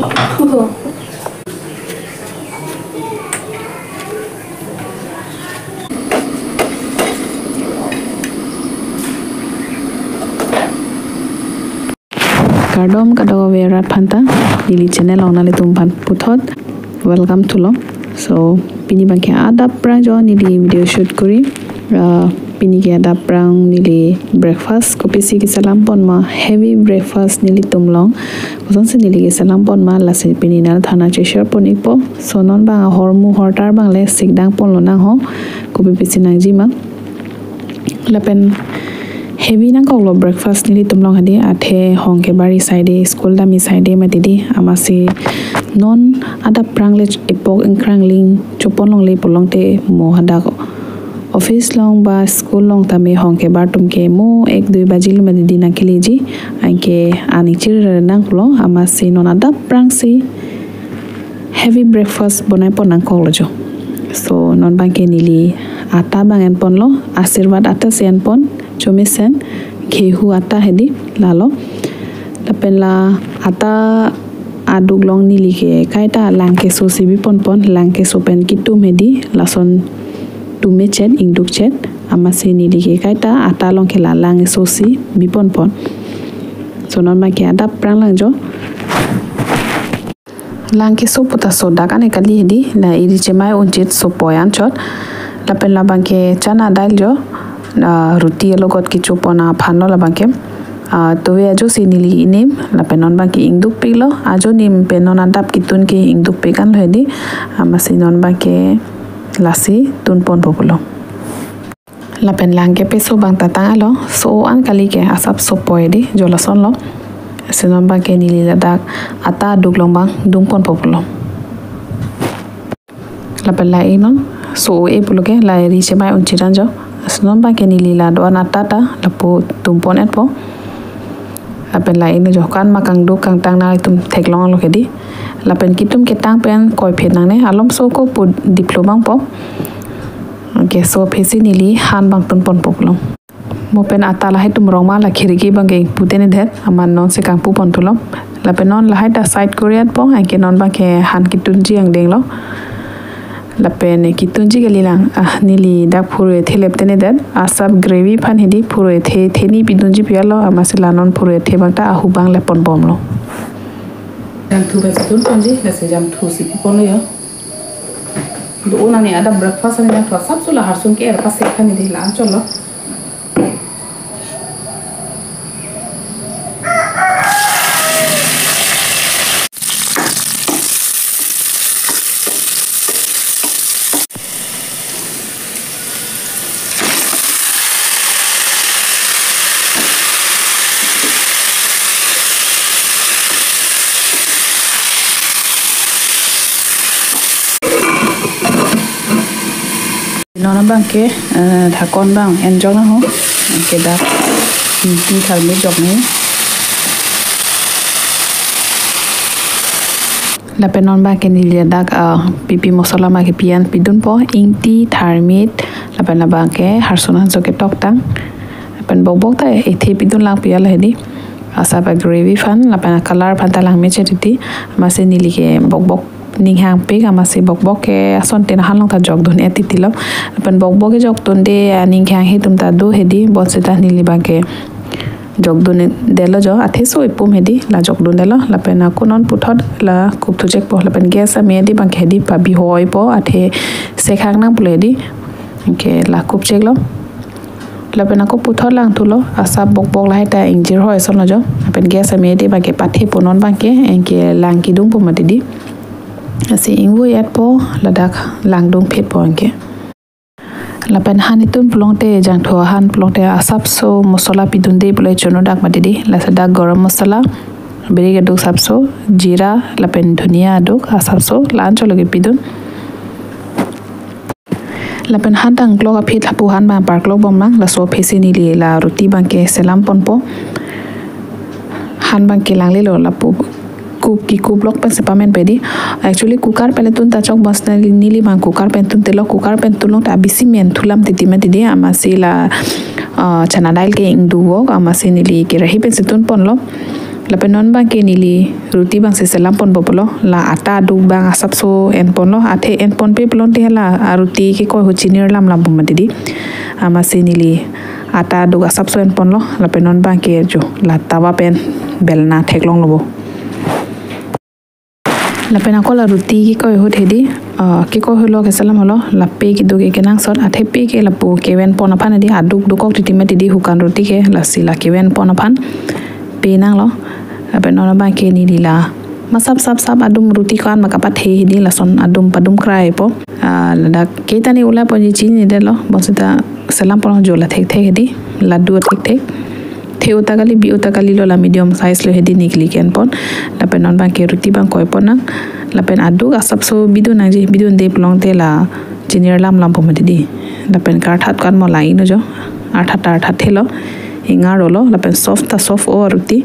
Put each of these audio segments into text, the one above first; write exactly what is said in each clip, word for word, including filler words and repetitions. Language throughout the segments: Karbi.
Kardom kadokave rat aphanta, neli channel along nanglitum aphan puthot welcome thulo. So pini abangke adap aphrang jo neli video shoot kuri. Ah, pini ke adap aphrang neli breakfast kopisi keselam pon ma, heavy breakfast nelitum along. Kosonsi neli keselam pon ma, lasi pini nanglitum aphan che-share pon-ikpo. So non abang ahormu hortar abang le sikdang ponlonang ho, kopipisi nangji ma. Lapen heavy nangkoklo breakfast nelitum along hedi, athe hong kebar-i side, school dam-i side mati di, amatsi non adap aphrang le epok ingkrangling chopon longle pulote mo hadak office along ba school along tame hong kebar atum ke mo ek dui baji lo mati di nangkeleji, anke ani chiri nangkoklo, amatsi non adap aphrangsi heavy breakfast bonai pon nangkoklo jo. So non abangke neli atta abang en ponlo, Ashirwad atta si en pon, chomisen, gehu atta hedi, lalo. Lapen la atta aduk along neli ke kaita lang keso si bi pon pon, lang keso pen kitum hedi, lason tume chet, ingduk chet, amatsi neli ke kaita atta along ke la lang keso si bi pon pon. So non abangke adap aphrang lang jo. Lang keso puta sodak ane kali hedi, la eri chemai unchit sopoi anchot. Lapen la abangke chana dal jo, ah, roti alogot kecho pon aphan lo la abangke. Ah, tuve ajo si neli inim, lapen non abangke ingdukpiklo, ajo nim pen non adap ketun ke ingdukpik anlo hedi, amatsi non abangke lasi tun ponpo pulo. Lapen lang kepeso abang ta tang-alo, so an kali ke asap sopoi di, jo lasonlo. Si non abangke neli ladak atta aduk along abang dung ponpo pulo. Lapen la-e non, so-e pulo ke, la eri chemai unchit an jo. Si non abangke neli la do-an atta ta lapu tum pon-etpo. Lapen la-e non jo, ko-an ma kangduk kangtang nanglitum theklonglo hedi. Lapen kitum ketang pen koiphet nangne, alomso ko pu diplo abangpo. Anke so aphesi neli han abang tun ponpo pulo. Mo pen atta lahai tum rong ma, la khiriki abangke ingpu tene det, amat non si kangpu pon thulo. Lapen non lahai ta side kori-etpo, anke non abangke han ketunji angdenglo. Lapen ketunji kali lang, ah, neli dak phurui thelep tene det, asap gravy aphan hedi phurui the, theni pidunji pi-etlo, amatsi la non phurui the abang ta ahu abang le ponbomlo. Jamthu abang si tun ponji, lasi jamthu si pi ponlo jo. Do-o nani adap breakfast ani jamthu asapso la harsun ke-er pasek aphan hedi la anchotlo. Non abangke, eh, dhakon abang enjok nang ho. Anke dak, hmm, ingti tharmit jok nang. Lapen non abangke neli dak, ah, pipi mosola ma kepi an pidunpo, ingti tharmit, lapen labangke harsun hanso ketoktang. Lapen bokbok ta ethe pidun lang pi-etlo hedi. Asap agravy aphan, lapen acolor aphan ta langme chet titi. Amatsi neli ke bokbok ning hangpik, amatsi bokbok ke asonte nahang along ta jokdun-et titilo. Lapen bokbok ke jokdunde aning hanghe atum ta do hedi, bonsita neli abangke jokdundetlo jo, athe so ipum hedi, la jokdundetlo, lapen ako non puthot la kupthu chekpo, lapen gas ame hedi abangke hedi pabi hoipo, athe sekhang nang pulo hedi, anke la kup cheklo. Lapen ako puthot langthulo, asap bokbok lahai ta ingjir hoi asonlo jo, lapen gas ame hedi abangke pathepo non abangke, anke lang kedungpo mati di. Lasi ingvoi-etpo, ladak lang dungphetpo anke. Lapen han itun pulote, jangthu ahan pulote asapso mosola pidunde pulo chono dak mati di. Lasi dak garam masala, birik aduk asapso, jira, lapen dhania aduk asapso, la anchotlo kepidun. Lapen han tangklok aphi lapu han abang parklok bom nang, laso aphisi neli la roti abangke selam ponpo. Han abangke langlelo lapu. Cook, kekuklok pensi pamenpe di. Actually, cooker pen le tun ta chok, bonsita neli abang cooker pen tuntelo, cooker pen tunlong ta abisi men thulam titi mati di, amatsi la, ah, chana dal ke ingduk-ok, amatsi neli kerahi pensi tun ponlo. Lapen non abangke neli roti abangsi selam ponpo pulo, la atta aduk abang asapso enponlo, athe enponpe pulote hala aruti kekoi ahut chinir lam lam pu mati di. Amatsi neli atta aduk asapso enponlo, lapen non abangke jo la tawa pen belna theklonglo bo. Lapen ako la roti kekoi ahut hedi, ah, kekoi ahutlo keselam ahutlo, la pe keduk ke kenangsot, athe pe ke lapu kevenpon aphan hedi, aduk dokok titi mati di hukan roti ke, lasi la kevenpon aphan pe nanglo. Lapen non abangke neli la masap sap sap adum roti ko-an ma kapathe hedi, lason adum padum kraipo. Ah, ladak ke ta ne ula ponji chinidetlo, bonsita selam pon jo la thekthek hedi, laddu thekthek. The-o ta kali, bi-o ta kalilo, la medium size lo hedi neli ke-enpon. Lapen non abangke roti abang koipon nang. Lapen aduk asapso bidun nangji, bidunde pulote la chinir lam lam pu mati di. Lapen karthat ko-an mo la ino jo. Arthat arthathelo. Ingar rolo, lapen soft ta soft-o roti.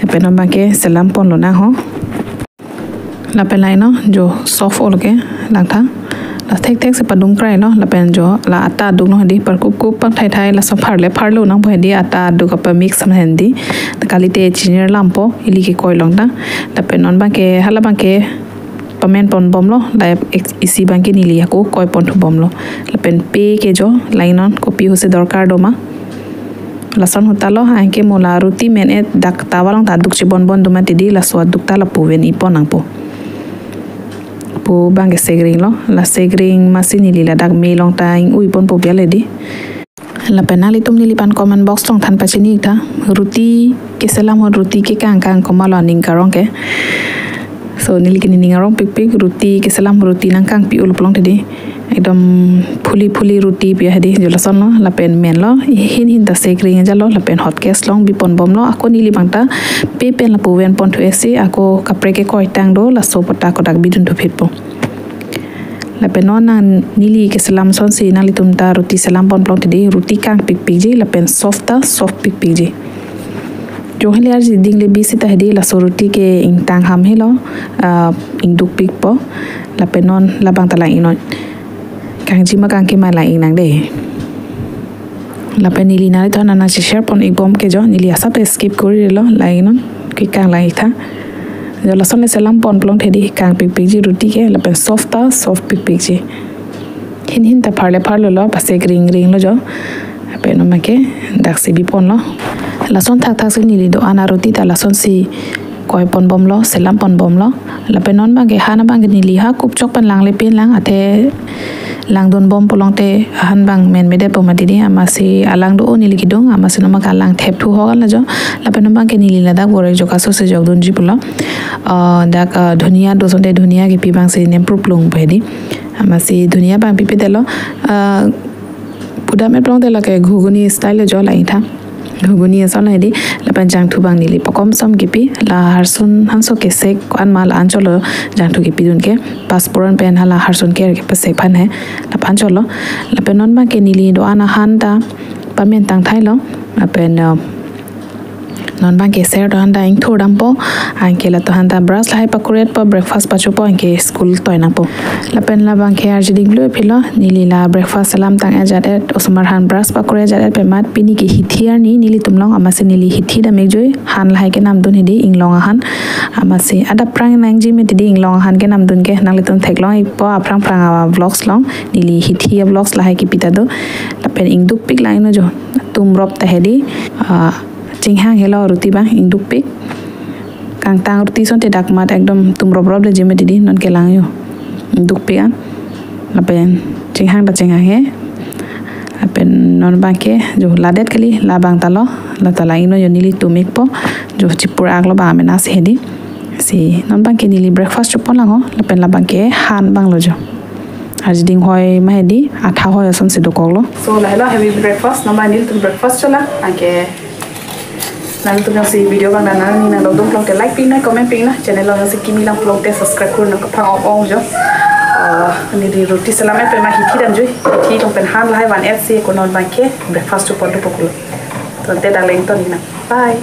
Lapen non abangke selam ponlo nang ho. Lapen la ino jo soft-olo ke langtha. La thekthek si padum krailo, lapen jo la atta aduk no hedi parkup kup pangthai thai, laso pharle pharlo nangpo hedi, atta aduk apa mix ma hedi. Kalite chinir lampo, ili kekoi along ta. Lapen non abangke hala abangke pamenponbomlo, la ek-, isi abangke neli ako koiponthu bomlo. Lapen pe ke jo, la inon kopi ahutsi dorkar doma. Lason ahut ta lo, anke mo la roti men-et dak tawa along ta aduk chibonbon do mati di, laso aduk ta lapu ven-ipon nangpo. Pu abangke segring lo, la segring amatsi neli ladak me along ta ing-uiponpo bial hedi. Lapen nanglitum neliphan comment box along than pachini tha, roti keselam ahut roti kekang kang komatlo aning karong ke. So neli ke nening arong pikpik, roti keselam ahut roti nangkangpi-ul pulote di. Ekdom phuli phuli roti pi hedi, jo lasonlo, lapen menlo, hin hin ta segring ajalo, lapen hot case along biponbomlo, ako neli abang ta pe pen lapu venponthu esi, ako kaprek kekoi tang do, laso apot ta ako dak bidunthupitpo. Lapen non nang neli keselam asonsi nanglitum ta roti selam pon pulote di, roti kang pikpikji, lapen soft ta soft pikpikji. Jong heli arji ding le bisi ta hedi, laso roti ke ingtang ham helo, ah, ingdukpikpo. Lapen non labang ta lang ino. Kangji ma kangke ma lang ingnang de. Lapen neli nanglitum aphan nangsi share pon-ikbom ke jo, neli asap skip korirelo, lang inon, kekang lang-ik tha. Jo lason le selam pon pulote di kang pikpikji roti ke, lapen soft ta soft pikpikji. Hin hin ta pharle pharlo lo, pasegring ringlo jo. Lapen non abangke daksi biponlo. Lason thakthak si neli do-an aroti ta lasonsi koiponbomlo, selam ponbomlo. Lapen non abangke han abangke neli ha kupchok pen langle pin lang, athe langdunbom pulote han abang menmedetpo mati di, amatsi alang do-o neli kedung, amatsi non abangke alang thepthu ho kan la jo. Lapen non abangke neli ladak vorek jok aso si jokdunji pulo. Ah, dak, ah, dhuniya do asonte dhuniya kepi abangsi nempruplungpo hedi. Amatsi dhuniya abang pipedetlo. Ah, pudam-et pulote lake ghuguni style jo lang-ik tha. Ghuguni ason hedi, lapen jangthu abang neli pakom som kepi, la harsun hanso kesek ko-an ma la anchotlo jangthu kepidun ke, pasporan pen hala harsun ker kepasek aphan he, lapen anchotlo. Lapen non abangke neli do-an ahan ta pamen tangthailo, lapen, eh, non abangke ser do-an ta ingthur dampo, anke latum aphan ta brush lahai pakuretpo, breakfast pachopo, anke school toi nangpo. Lapen labangke arji ding blue philo, neli la breakfast selam tang-et jat-et, osomar aphan brush pakuret jat-et pemat, pini ke hithi arni nelitum along, amatsi neli hithi dam-ikjoi, han lahai kenamdun hedi, inglong ahan, amatsi adap prang nangji mati di inglong ahan kenamdun ke, nanglitum theklong-ikpo aphrang phrang a-vlogs along, neli hithi a-vlogs lahai kepi ta do, lapen ingdukpik lang ino jo, tumrop ta hedi, ah, chinghang helo roti abang ingdukpik. Kangtang roti asonte dak mat ekdom tumrop rop le jeme didi non kelang jo. Ingdukpik an. Lapen chinghang ta chinghang he. Lapen non abangke jo ladet kali labang ta lo. La ta lang ino jo neli tum-ikpo. Jo chipur aklo ba amena si hedi. Si non abangke neli breakfast chopon lang ho. Lapen labangke han abang lo jo. Arji ding hoi ma hedi, atha hoi asonsi dokoklo. So, lahelo heavy breakfast, non abang nelitum breakfast cholang, anke nangtum jongsi video abang nang nangning nangdokdun pulote like pin nang, comment pin nang, channel along jongsi kimi lang pulote subscribe kuri nang kapang ong ong jo. Ah, neli roti selam-et pen ma hithi damjoi, hithi tong pen han lahai van-et si ako non abangke breakfast chopon dopo kulo. Tangte dak le ingtonji nang. Bye.